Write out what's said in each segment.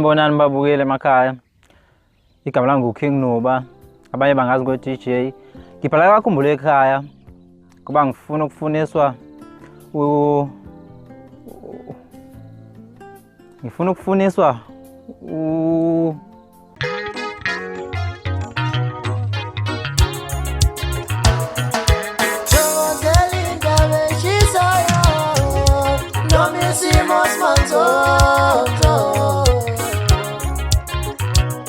Sanibonani babukeli emakhaya. Igama lami nguKing Nuba. Abanye bangazi ngo-DJ. Ngibhala kakhumbule ekhaya kuba ngifuna ukufuniswa u ngifuna ukufuniswa u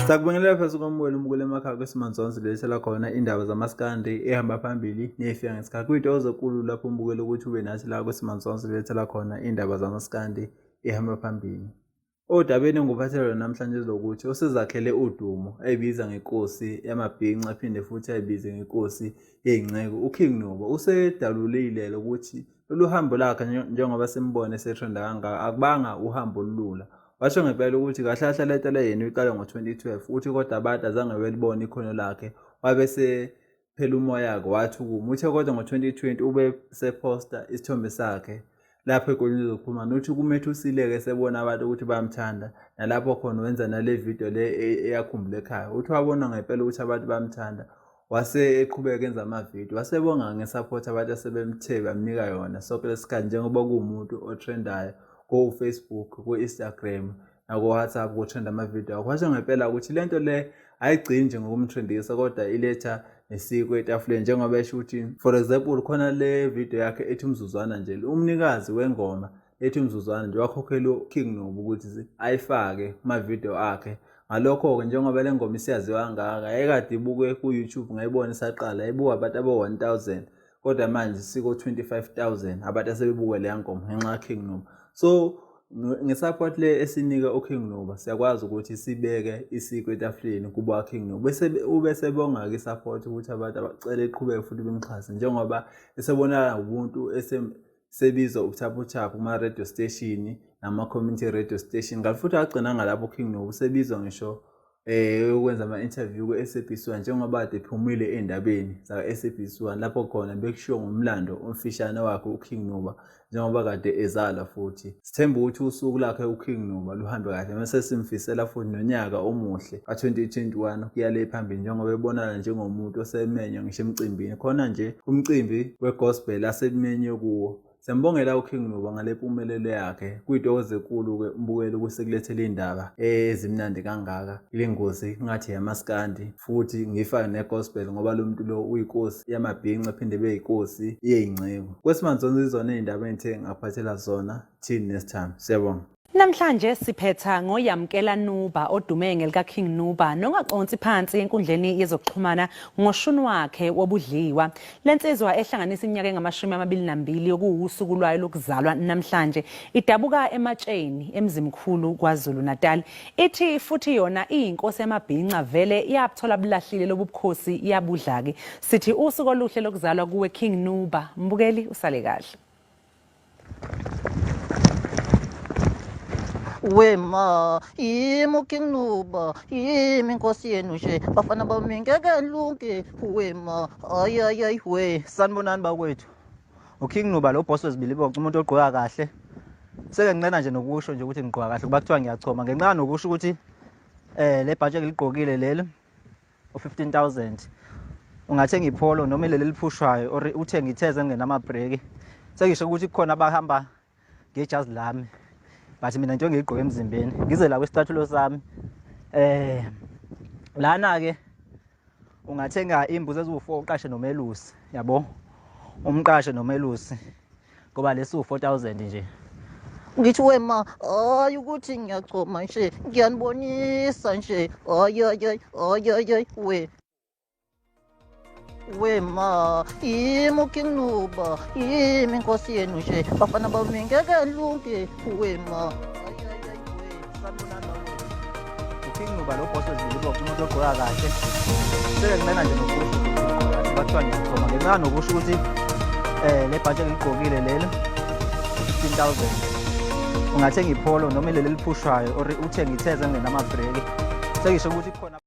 Sakubingelela phezu kombukeli umbukeli emakhaya kwesimanzonzo lethela khona indaba zamaskandi ehamba phambili neyifika ngesikhathi kuyintokozo enkulu lapho umbukeli ukuthi ube nathi la kwesimanzonzo lethela khona indaba zamaskandi ehamba phambili. Odabeni engikuphathele lona namhlanje lokuthi osezakhele udumo ayibiza ngenkosi yamabhinca aphinde futhi ayibize ngenkosi yey'nceku uKing Nuba usedalulile ukuthi lolu hambo lakhe njengoba simbone esetrenda kangaka akubanga uhambo olulula. Washo ngempela ukuthi kahle kahle lento le yena uyiqale ngo-2012 uthi kodwa abantu azange belibone ikhono lakhe wabe phela umoya-ke wathi ukuma. Uthe kodwa ngo-2020 ube sephosta isithombe sakhe lapho enkundleni zokuxhumana uthi kumethusile-ke esebona abantu ukuthi bayamthanda nalapho khona wenza nale video le e, eyakhumbula ekhaya uthi wabona ngempela ukuthi abantu bayamthanda wase eqhubeka enza amavidiyo wasebonga nge-support abantu asebemthe bamnika yona sonke lesikhathi njengoba kuwumuntu otrendayo ko-Facebook ko-Instagram nako-WhatsApp kutrenda amavidiyo akho. Washo ngempela ukuthi le nto le ayigcini nje ngokumtrendisa kodwa iletha nesiko etafuleni njengoba esho ukuthi for example khona le video yakhe ethi umzuzwana nje umnikazi wengoma ethi umzuzwana nje wakhokhela uKing Nobu ukuthi ayifake kuma-video akhe ngalokho-ke njengoba le ngoma isiyaziwa kangaka yayikade ibukwe ku-YouTube ngayibona isaqala yayibuka abantu abo-1000 kodwa manje siko-25,000 abantu asebebuke leya ngoma ngenxa kaKing Nuba so nge-support le esinika uKing Nuba siyakwazi ukuthi sibeke isiko etafuleni kubo kaKing Nuba bese ube sebonga-ke i-support ukuthi abantu abacele iqhubeke futhi bemxhase njengoba esebonakala ubuntu sebizwa ubuthaphuthaphu kuma-radio station nama-community radio station kanti futhi agcinanga lapho uKing Nuba usebizwa ngisho ukwenza ama-interview ku-SABC 1 njengoba kade ephumile ey'ndabeni zaka-SABC 1 lapho khona bekushiwo ngomlando omfishane wakhe uKing Nuba njengoba kade ezalwa futhi sithemba ukuthi usuku lakhe uKing Nuba luhambe kahle mase simfisela futhi nonyaka omuhle ka-2021 kuya le phambili njengoba ebonakala njengomuntu osemenywa ngisho emcimbini khona nje umcimbi we-gospel asemenywe kuwo Siyambongela uKing Nuba ngale mpumelelo yakhe. Kuyintokozo enkulu-ke umbukeli ukusekulethela iy'ndaba ezimnandi kangaka. Ile ngosi ngathi yamaskandi futhi ngiyifake ne-gospel ngoba lo muntu lo uyinkosi yamabhinca aphinde ebe yinkosi yey'nceku. Kwesimanzonzo izona iy'ndaba engithe ngakuphathela zona. Till next time. Siyabonga. Namhlanje siphetha ngoYamkela Nuba odume ngelikaKing Nuba nongaconsi phansi enkundleni yezokuxhumana ngoshuni wakhe wobudliwa. Le nsizwa ehlanganisa iminyaka engama-22 okuwusuku lwayo lokuzalwa namhlanje idabuka eMatsheni eMzimkhulu KwaZulu-Natal. Ithi futhi yona iyinkosi yamabhinca vele yabuthola bulahlile lobu bukhosi yabudla-ke. Sithi usuku oluhle lokuzalwa kuwe King Nuba. Mbukeli usale kahle. Wema yimi uKing Nuba yimi inkosi yenu nje bafana bami ngeke lunke wema hayi hayi hayi we Sanibonani bakwethu. UKing Nuba lo boss wezibiliboco umuntu ogqoka kahle. Seke nginqena nje nokusho nje ukuthi ngigqoka kahle kuba kuthiwa ngiyachoma. Ngenxa nokusho ukuthi le bhantshi engiligqokile leli u-15000 ungathenga ipholo noma ileli eliphushwayo or uthenge itheze engenamabhreki sengisho ukuthi kukhona abahamba ngejazi lami but mina into engiyigqoke emzimbeni ngize la kwisicathulo sami eh lana ke ungathenga imbuzi eziwu-4 uqashe nomelusi yabo umqashe nomelusi ngoba lesi u-4000 nje Ngithi wema hayi ukuthi ngiyachoma nje ngiyanibonisa nje hayi hayi hayi hayi hayi we wema yimi uKing Nuba yimi inkosi yenu nje bafana bami ngeke lunke wema hayi hayi hayi we Sanibonani bakwethu. UKing Nuba lo boss wezibiliboco umuntu ogqoka kahle. Seke nginqena nje nokusho ukuthi ngigqoka kahle bathiwa ngiyachoma ngenxa nokusho ukuthi le bhantshi engiligqokile leli 15000 ungathenga ipholo noma ileli eliphushwayo or uthenge itheze engenamabhreki sengisho ukuthi kukhona